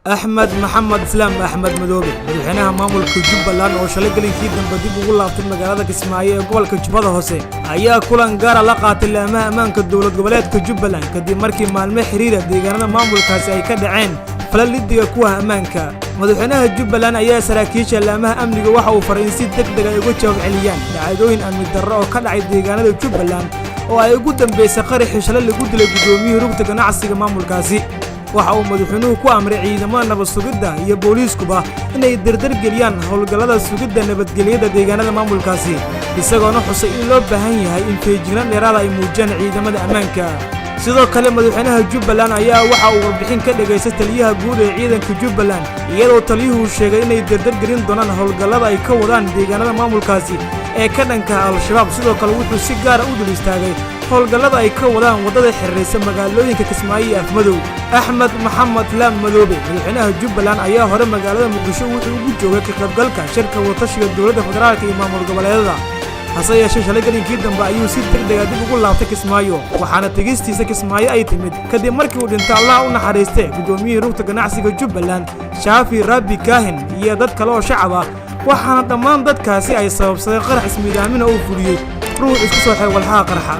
Axmed Maxamed Islaam, Axmed Madoobe, madaxweynaha maamulka Jubbaland oo shalay gelinkii dambe dib ugu laabtay magaalada Kismaayo ee gobolka Jubbada Hoose, ayaa kulan gaara la qaatay laamaha ammaanka dowlad goboleedka Jubbaland, kadib markii maalmo xiriira deegaanada maamulkaasi ay ka dhaceen falal lidiga kuwa ammaanka. Madaxweynaha Jubbaland ayaa saraakiisha laamaha amniga waxa uu faray in si deg deg ay uga jawaab celiyaan dhacdooyin amni darro oo ka dhacay deegaanada Jubbaland, oo ay ugu dambaysay qaraxii shalay lagu dilay guddoomiyihii rugta ganacsiga maamulkaasi. Waxa uu madaxweynuhu ku amray ciidamada nabad sugidda iyo booliiskuba inay dardargeliyaan howlgallada sugidda nabadgelyada deegaanada maamulkaasi, isagoona xusay in loo baahan yahay in feejignaan dheeraada ay muujiyaan ciidamada ammaanka. Sidoo kale, madaxweynaha Jubbaland ayaa waxa uu warbixin ka dhegaystay taliyaha guud ee ciidanka Jubbaland, iyadoo taliyuhu sheegay inay dardargelin doonaan howlgallada ay ka wadaan deegaanada maamulkaasi ee ka dhanka Al-Shabaab. Sidoo kale, wuxuu si gaara u dul istaagay howlgallada ay ka wadaan waddada xiriiraysa magaalooyinka Kismaayo iyo Afmadow. Axmed Maxamed Laam Madoobe, madaxweynaha Jubbaland, ayaa hore magaalada Muqdisho wuxuu ugu joogay ka qaybgalka shirka wadatashiga dowladda federaalka iyo maamul goboleedada. Hase yeeshee, shalay gelinkii dambe ayuu si degdega dib ugu laabtay Kismaayo, waxaana tegistiisa Kismaayo ay timid kadib markii uu dhintay, Allah u naxariistee, guddoomiyihii rugta ganacsiga Jubbaland, Shaafi Rabbi Kaahin, iyo dad kale oo shacab ah, waxaana dhammaan dadkaasi ay sababsaday qarax ismiidaamina uu fuliyey ruux isku soo xeer walxaha qarxa.